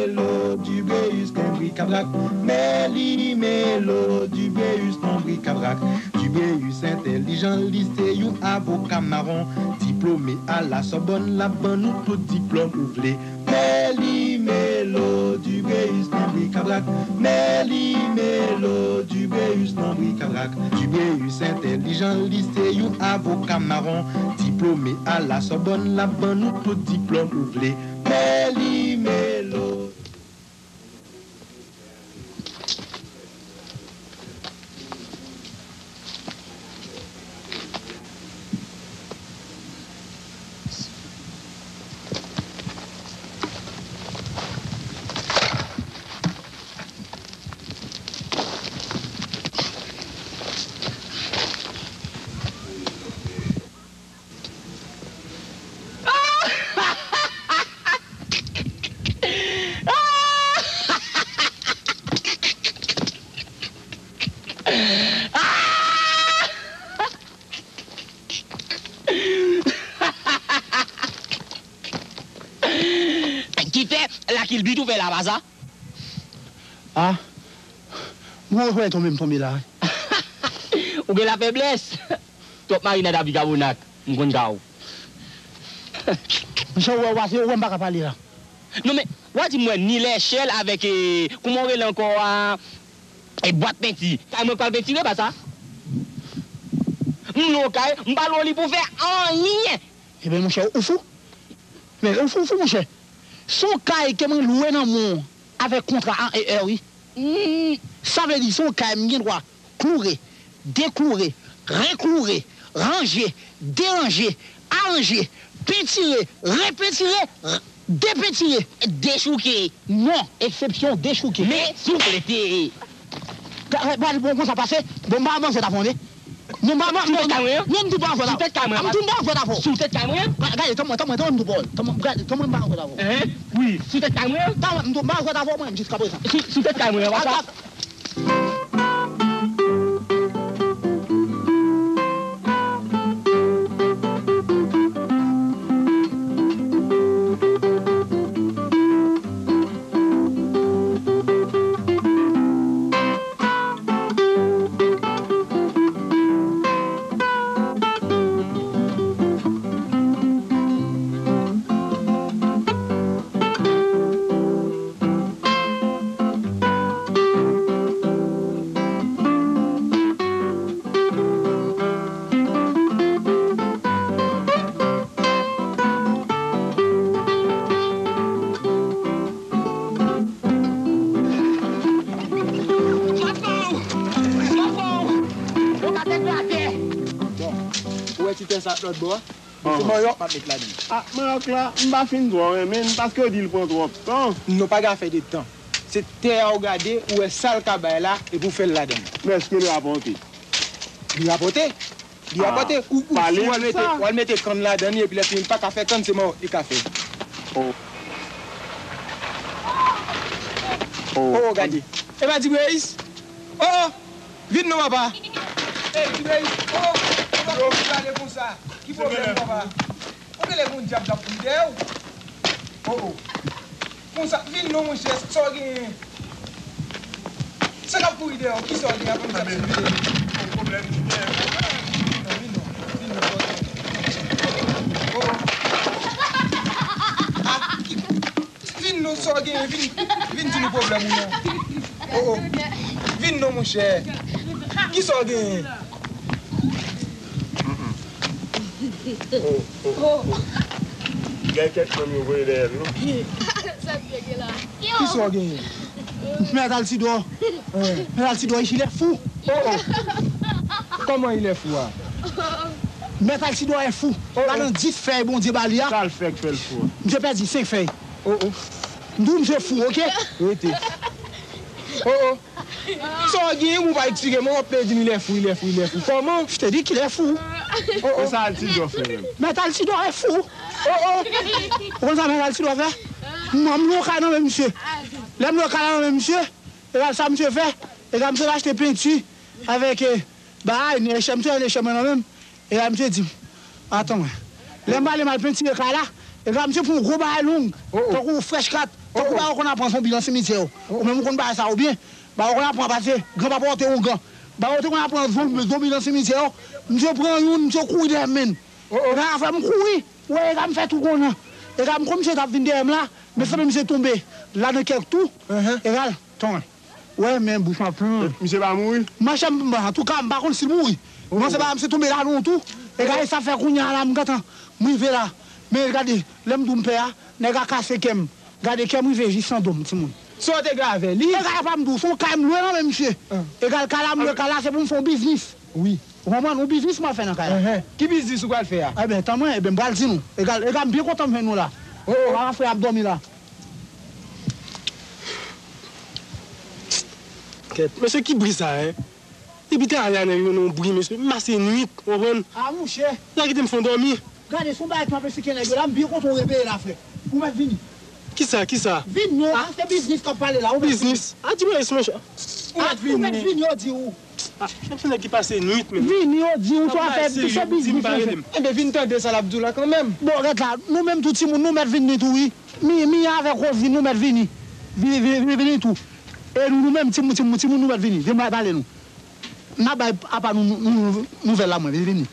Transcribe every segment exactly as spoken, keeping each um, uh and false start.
Melo, Dubéus, lonbrikabrak. Meli Melo, Dubéus, lonbrikabrak. Dubéus entèlijan, li se yon avoka mawon. Diplome a la Sòbòn, l ap ban nou tout diplòm ou vle. Meli Melo, Dubéus, lonbrikabrak. Meli Melo, Dubéus, lonbrikabrak. Dubéus entèlijan, li se yon avoka mawon. Diplome a la Sòbòn, l ap ban nou tout diplòm ou vle. Meli Melo. Ki fè lakilbit ou fè la, pa sa? Ah, mwen wè tonbe, m tonbe la. Ou gen lafeblès. Twòp marinad a bikabonat, m konn ka w. Monchè, ou wè, ou pase, ou wè m pa ka pale la. Non, men, w a di mwen ni lèchèl avèk, eh, kouman w rele ankò a, eh, bwat penti. Kay mwen k pral pentire, pa sa? M lwe yon kay, m pa lwe li pou fè anyen. Ebyen, monchè, ou fou? Men, ou fou, ou fou, monchè. Se yon kay ke mwen lwe nan men w avèk kontra A E R, wi. Hmm, sa vle di, se yon kay m gen dwa kloure, dekloure, rekloure, ranje, deranje, aranje, pentire, repentire, r-, depentire. Dechouke. Non, eksepsyon, dechouke. Men souflete. Ka-, ka-, bon, bon, konsa pase. Bon, m pa manzè ta fondé. Non, m pa, m pa, sou tèt kay mwen an? Non, m tou pa anfòt avè w. Sou tèt kay mwen an? M tou pa anfòt avè w. Sou tèt kay mwen an? Ga-, gade, tann mwen, tann mwen, tann mwen, m tou pa anfòt avè w. Tann mwen, m pa anfòt avè w. Hen? Wi, sou tèt kay mwen an? Tann mwen, m tou pa anfòt avè w, mwen, jiskaprezan. Sou, sou tèt kay mwen an, pa sa? Bon, ou wè ti tè sa lòt bò a? Se manyòk m ap met ladan l. Ah, manyòk la, m pa fin twò renmen l, paske yo di l pran twòp tan. Non, pa gen afè de tan. Se tè a w gade, ou wè sa l ka bay la, epi w fè l ladan l. Men èske li rapòte? Li rapòte. Li rapòte. Ou, ou, ou al mete, ou al mete kann ladan li, epi lè fini, li pa ka fè kann, se manyòk li ka fè. Oh. Oh, gade. E pa Dibweyis? Oh, oh. Vin non, papa. Ey, Dibweyis. Oh, oh, papa, pou gade konsa. Ki pwoblèm, papa? Ou genlè gon dyab k ap kouri dèyè w. Oh, oh. Konsa, vin non, monchè, sa w genyen? Sa k ap kouri dèyè w, kisa w genyen? Apre m t ap siveye. Pwoblèm ki genyen. Vin non, vin non, vin non, sa w genyen? Oh, oh. Ah, ki, vin non, sa w genyen, vin, vin di nou pwoblèm ou non. Oh, oh. Vin non, monchè. Kisa w genyen? Oh, oh, oh. Gen kèk nonm yo voye dèyè l, non. Sa l gen la? Kisa w genyen? Mèt Altidò. Mèt Altidò, il est fou. Oh, oh. Kòman il est fou a? Mèt Altidò est fou. Oh, oh. Ladan dis fèy Bondye ba li a. Sa l fè k fè l fou a? Misye pèdi senk fèy. Oh, oh. M di w misye fou, oke? Rete. Oh, oh. Sa w genyen pou w pa eksplike mwen, w ap pede di m il est fou, il est fou, il est fou. Kòman? Je te dis qu'il est fou. Oh, oh. E sa Altidò fè menm? Mèt Altidò est fou. Oh, oh. Ou konn sa Mèt Altidò fè? Mwen, m lwe yon kay nan men misye. Lè m lwe kay la nan men misye, egal sa misye fè, egal misye achte penti avèk, eh, bagay, ni echèm, misye ni echèm nan men m. Egal misye di m, atann, lè m ale m al pentire kay la, Egal, misye pran yon gwo bagay long, tankou frèch kat, tankou bagay ou konn ap pran zonbi nan simityè yo. Ou menm ou konn bagay sa yo byen. Bagay ou konn ap pran pase, granpapa w te yon gran. Bagay ou te konn ap pran zonbi, zonbi nan simityè yo. Misye pran youn, misye kouri dèyè m, menn. Egal, afè m kouri. Wè, egal, m fè tou konnen. Egal, m konn misye t ap vin dèyè m la, men sanble misye tonbe la nan kèk tou. Egal, tan. Wè, men bouch m ap plen. Misye pa mouri? Monchè, m, antouka, m pa konn si l mouri. Men se pa, misye tonbe la nan yon tou. E gade sa fè kounye a la, m gentan, m rive la. Men gade, lè m di w m pè a, nèg la kase kè m. Gade, kè m rive jis nan do m, timoun. Sa w te gen avè li? E gade, pa m di w, se yon kay m lwe nan men misye. Egal, kay la m lwe, kay la se pou m fè yon biznis. Wi. Ou konprann? Yon biznis m ap fè nan kay la. Enhen. Ki biznis ou pral fè a? Ebyen, tann mwen, ebyen, m pral di nou. Egal, egal, m byen kontan m jwenn nou la. Oh, oh. Papa Frè ap dòmi la. Kèt, mesye, ki bri sa, en? Depi talè a nèg yo nan yon bri, mesye. M pase nwit, ou konprann? A, monchè. Sa kite m fon dòmi. Gade, se yon bagay k ap esplike nèg yo la, m byen kontan w reveye la, frè. Ou mèt vini. Kisa, kisa? Vini non, a, se biznis k ap pale la, ou mèt vini. Biznis? A, di mwen, monchè. Ou mèt vini, yo di w. A, menm se nèg ki pase nwit, menm. Vini, yo di w, sa w ap fè, se biznis, monchè. Enben, vin tande sa l ap di w la kanmenm. Bon, rèt la, nou menm tou timoun, nou mèt vini tou, wi. Mi, mi avèk Rosie, nou mèt vini. Vini, vini, vini tou. E nou, nou menm, timoun, timoun, timoun, nou mèt vini. Vin bay pale nou. N a bay apa nou, nou, nou, nouvèl la, mwen, vini, vini.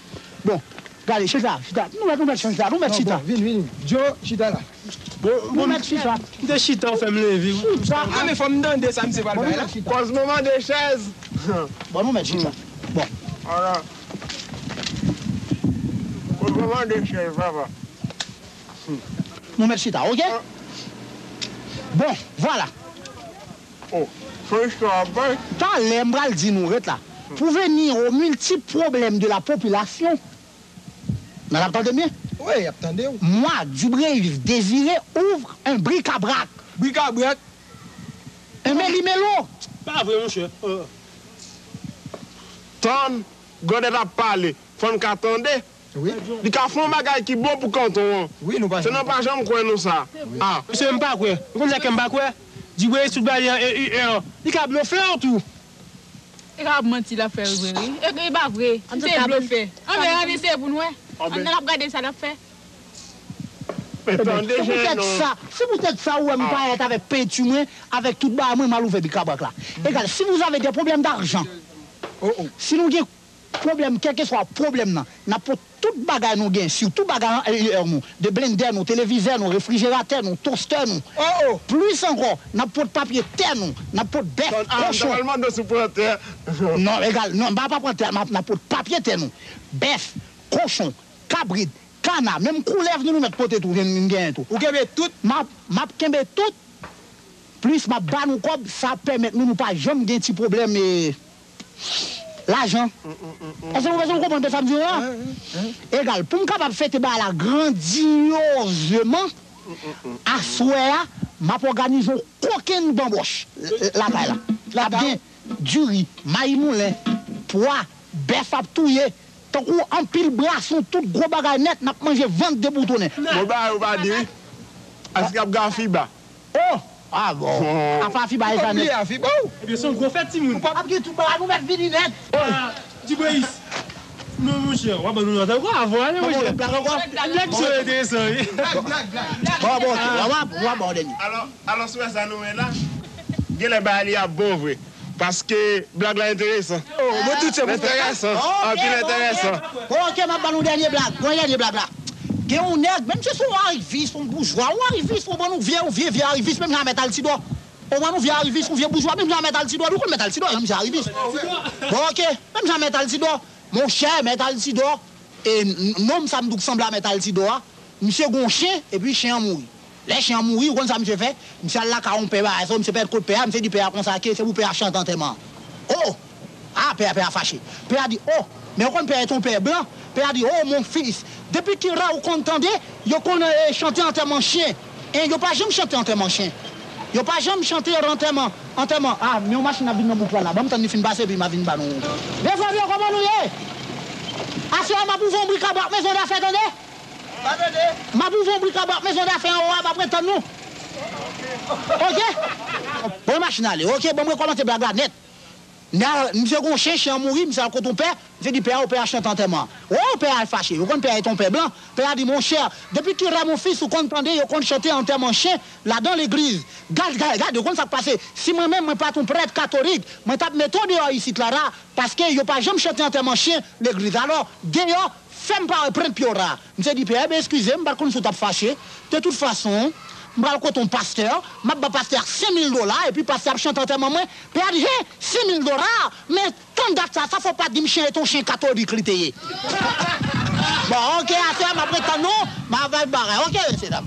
Bon, gade, chita, chita. Nou mèt, nou mèt chita, nou mèt chita. Non, bon, vini, vini. Joe, chita la. Bon, nou mèt chita. M te chita, ou fè m leve, wi. Chita. A, men fò m tande sa misye pral bay la. Kòz manman de chèz. Bon, nou mèt chita. Bon. Ala. Kòz manman de chèz, papa. Nou mèt chita, oke? Bon, vwala. Oh, se istwa w ap bay? Talè, m pral di nou, ret la. Pour venir aux multiples problèmes de la population, nan ap tande m byen? Wi, y ap tande w. Moi, Dubreuil Désiré, ouvre un bric-à-brac. Bric-à-brac? Un méli-mélo. Pa vre, monchè. Tann, grandèt ap pale, fò n ka tande. Wi. Li ka fè yon bagay ki bon pou kanton an. Wi, nou pa janm kwè. Se nou pa janm kwè nan sa. Wi. A. Mesye, m pa kwè. Ou konn sa k fè m pa kwè? Dubreuil sot ba li an E U R. Li ka blofè w tou. E ka ap manti l ap fè vre, wi. E, e pa vre. Misye blofè. Anben, anben, se pou nou wè. Ann, n ap gade sa l ap fè. Men tande, se poutèt sa, se poutèt sa ou wè m parèt avèk penti mwen, avèk tout bagay mwen, m al ouvè bikabrak la. Egal, si vous avez des problèmes d'argent, si nou gen pwoblèm, kèlkeswa pwoblèm nan, n ap pot tout bagay nou gen, sitou bagay an E U R nou, de blendè nou, televizè nou, refrijeratè nou, tostè nou. Plis ankò, n ap pot papye tè nou, n ap pot bèf, kochon. Non, egal, non, m pa, pa pran tè, n ap, n ap pot papye tè nou, bèf, kochon, kabrit, kana, menm koulèv nou, nou mèt pote tou, vin, vin genyen tou. Ou kenbe tout? M ap, m ap kenbe tout. Plis m ap ba nou kòb, sa ap pèmèt nou, nou pa janm gen ti pwoblèm, e, lajan. Èske nou, èske nou konprann sa m di nou la? Egal, pou m kapab fete bagay la grandiyozman, aswè a, m ap òganize yon kokenn banbòch lakay la. L ap gen diri, mayi moulen, pwa, bèf ap touye, tankou anpil brason, tout gwo bagay nèt, n ap manje vant deboutonnen. Bon, bagay ou pa di, wi. Èske ap gen Afiba? Oh! Ah bon. Apa Afiba e sa nèt? Afiba, oh! Ebyen, se yon gwo fèt, timoun. Ap gen tout bagay, nou mèt vini nèt. Ah, Dubreuil. Non, monchè, w ap ban nou nòt ankò, avwa, monchè. Blag ankò? Blag sa enteresan, wi. Blag, blag, blag. Bon, bon, ok. W ap, w ap ban w dènye. Alò, alò, sou sa nou wè la, genlè bagay li ap bon vre. Paske blag la enteresan. Oh, mwen tout se pou fè. Enteresan. Anpil enteresan. Bon, ok, m ap ban nou dènye blag. Bon, dènye blag la. Gen yon nèg, menm si se yon arivis, yon boujwa, yon arivis, ou konprann, yon vye, yon vye, vye arivis, menm jan Mèt Altidò. Ou konprann, yon vye arivis, yon vye boujwa, menm jan Mèt Altidò, nou konn Mèt Altidò, menm jan arivis. Bon, ok, menm jan Mèt Altidò. Monchè, Mèt Altidò, e n-, nonm sa m di w k sanble a Mèt Altidò a, misye gen yon chen, epi chen an mouri. Lè chen an mouri, ou konn sa misye fè? Misye al lakay yon pè bagay sa, misye pèt kot pè a, misye di pè a konsa ke se pou pè a chante antèman an. Oh! Ah, pè a, pè a fache. Pè a di, oh, men ou konn pè a se yon pè blan. Pè a di, oh, mon fils, depuis quelle heure ou konn tande, yo konn, eh, chante antèman chen. En, yo pa janm chante antèman chen. Yo pa janm chante antèman, antèman. Ah, men yon machin ap vin nan bouk la la. Ban m tann li fin pase, epi m a vin ba nou. Mezanmi, kòman nou ye? Aswè a, m ap ouvè yon brikabrak mezon dafè, tande? M ap ouvè yon brikabrak mezon dafè anwo a, m ap ret tann nou. Ok? Bon, machin ale. Ok, bon, m rekòmanse blag la nèt. Misye gen yon chen, chen an mouri, misye al kote yon pè, misye di pè a, ou pè a chante antèman. O, pè a fache, ou konn pè a se yon pè blan. Pè a di, monchè, depuis que tu as mon fils, ou konn tande, yo konn chante antèman chen ladan legliz. Gad, gad, gad, ou konn sa k pase. Si mwen menm, mwen pa t yon prèt katolik, mwen t ap mete w deyò isit la, la, paske yo pa janm chante antèman chen legliz. Alò, deyò, fè m pa wè prent pye w la. Misye di pè a, ebyen, eskize m, m pa t konn si w t ap fache. De tout fason, m pral kote yon pastè, m ap ba pastè a senk mil dola, epi pastè a ap chante antèman mwen. Pè a di, he, senk mil dola, men tann dat sa, sa fò pa di m chen e t yon chen katolik li te ye. Bon, oke, aswè a, m ap ret tann nou, m ap bay bagay. Oke, mesye dam.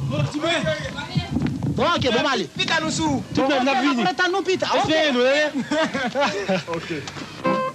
Bon, oke, bon, m ale. Pita nou sou. Tout menm, n ap vini. M ap ret tann nou pita. Oke. Espere nou, tande. Oke.